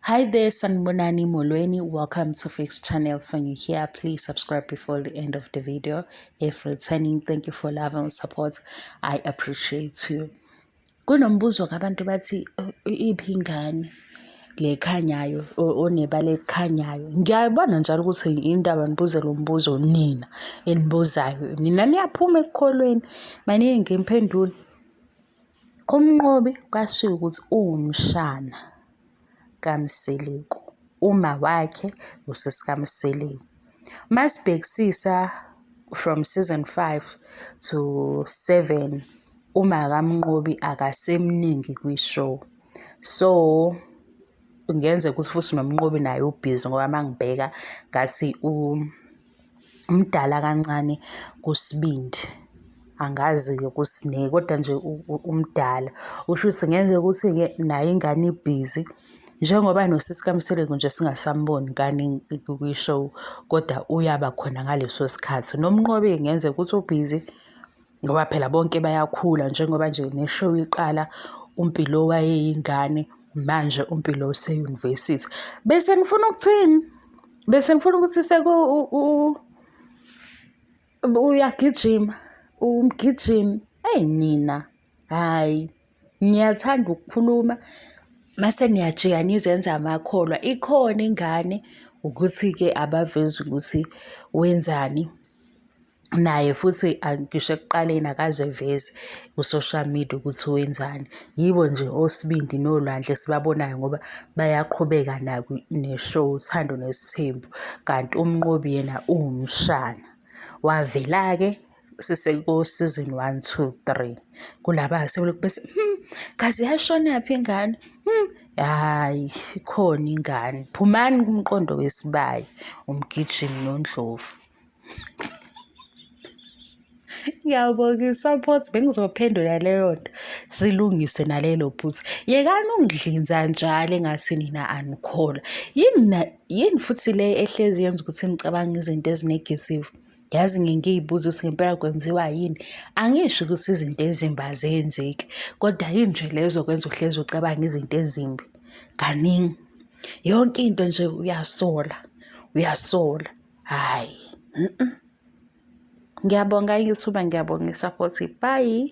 Hi there, Sanibonani Molweni. Welcome to Fix Channel. When you're here, please subscribe before the end of the video. If returning, thank you for love and support. I appreciate you. Kunombuzo kabantu bathi iphi ingane lekhanyayo onebala elikhanyayo. Ngiyayibona njalo ukuthi indaba nibuze lo mbuzo nina enibuzayo. Nina niyaphuma ekukholweni. Maningi ngiphendule. UMnqobi kwashiwo ukuthi uwumshana kaMseleku, uma wakhe usisi kaMseleku. Masibhekisisa from season 5 to 7 uma kaMnqobi akasemningi kwi-show. So kungenzeka ukuthi futhi noMnqobi naye ubhizi ngoba uma ngibheka ngathi umdala kancane kuSibindi. Angazi-ke kuSne kodwa nje umdala. Usho ukuthi ngenzeka ukuthi-ke naye ingane ibhizi njengoba nosisi kaMseleku nje singasamboni kaningi kwi-show kodwa uyaba khona ngaleso sikhathi. NoMnqobi-ke kungenzeka ukuthi ubhizi ngoba phela bonke bayakhula njengoba nje ne-show iqala uMpilo wayeyingane manje uMpilo use-university. Bese ngifuna ukuthini? Bese ngifuna ukuthi seku uyagijima umgijimi. Eyi nina, hhayi niyathanda ukukhuluma mase niyajika nizenza amakholwa. Ikhona ingane ukuthi-ke abavezi ukuthi wenzani. Naye futhi ngisho ekuqaleni akaze eveze ku-social media ukuthi wenzani. Yibo nje oSibindi noLwandle esibabonayo ngoba bayaqhubeka ne-show Uthando Nesithembu. Kanti uMnqobi yena uwumshana. Wavela-ke siseko-season one, two, three. Kulaba sebelokhu bethi kaze yashonaphi ingane? Hhayi ikhona ingane. Phumani kumqondo wesibaya, uMgijimi noNdlovu. Ngiyabonga i-support bengizophendula leyo nto silungise nalelo phutha. Yekani ukungidlinza njalo engathi nina anikholwa. Yini yini futhi le ehlezi yenza ukuthi nicabange izinto ezi-negative? Yazi ngiye ngiy'buze ukuthi ngempela kwenziwa yini. Angisho ukuthi izinto ezimbi azenzeki, kodwa yini nje le ezokwenza uhlezi ucabange izinto ezimbi kaningi. Yonke into nje uyasola, uyasola. Hhayi, Ngiyabonga ithuba, ngiyabonga i-support. Bye.